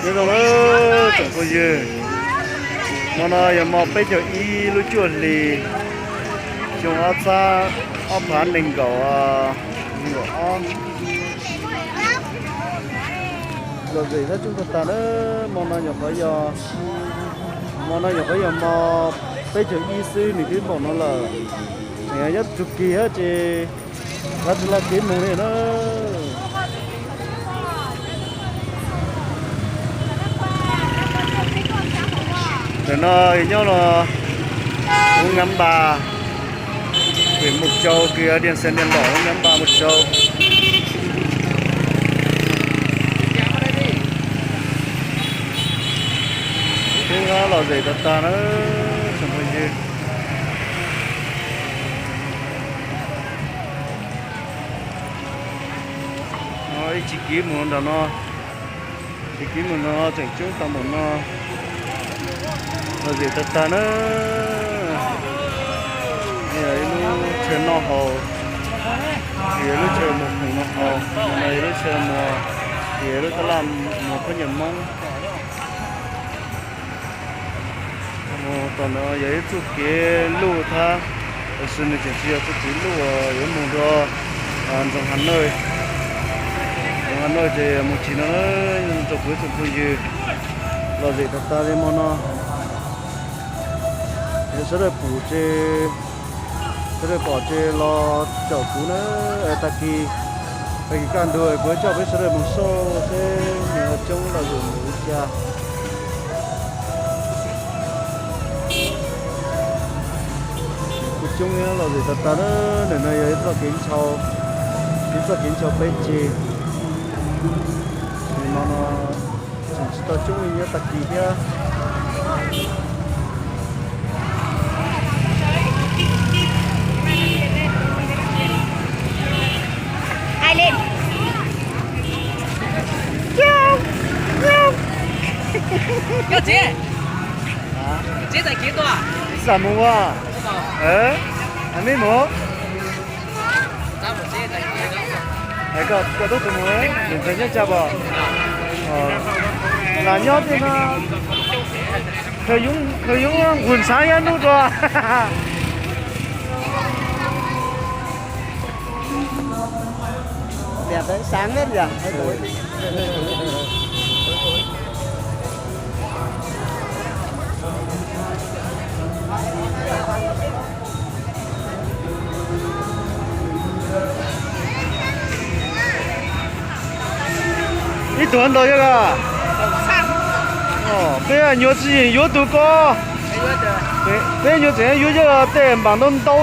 Nyob zoo nawb tsoom phooj ywg, hmo no yog hmo peb caug ib lub cuaj hli, xyoo ob txhiab, ob phav nees nkaum, nees nkaum ob. Lom zem thab tsuj tag tag na, hmo no nyuam qhuav yog, hmo no nyuam qhuav yog hmo peb caug ib xwb nws twb npaum no lawm. Nyob txug kis hab ces kav tsis laj kev moog li na. Ntawm no nyob los Hoob Ngab Npas, huyện Mộc Châu, kis Điện Biên Phủ, Hoob Ngab Npas, Mộc Châu. Twb lom zem tag tag na tsoom phooj ywg. Ib chim kiv mus nram no, chim kiv mus nram no tseem coob tau npaum no. Lom zem tag tag na. Yog ib lub chaw noj haus, yog ib lub chaw muag khoom noj haus, yog lub chaw muag, yog lub tab laj muag khaub ncaws Moob. Mus tom no yog ib txuj kev luj thab, tab sis nws tseem tsis yog txuj kev luj uas yuav mus rau nroog Hà Nội. Nroog Hà Nội ces mus tsis no na, tsoom kwv tsoom phooj ywg. Lom zem tag tag li hmo no. Yog sawv daws pum ces, sawv daws pom ces los caum kuv na. Tag kis, tag kis kaj ntug kuv coj peb sawv daws mus soj seb nws ho coob lom zem npaum li cas. Kuj coob lom zem tag tag na. Ntawm no yog ib txoj kev ntsha, ib txoj kev ntsha peb ceg. Nim no no tseem tsis tau coob li nyob tag kis thiab. Xav mus a? Ab, mib mus. Koj tub tus mus, nws ntxhais nyob tsa pom. Lam nyob tej no, khaws yoob nqus ntxhab nyob nub rua. Ib tug ntau yog koj? Peb nyuam tsis yeem yuav tug ko. Peb nyuam tseem yuav yog tej npaam ntau ntau.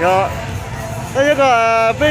Yog, tab yog koj peb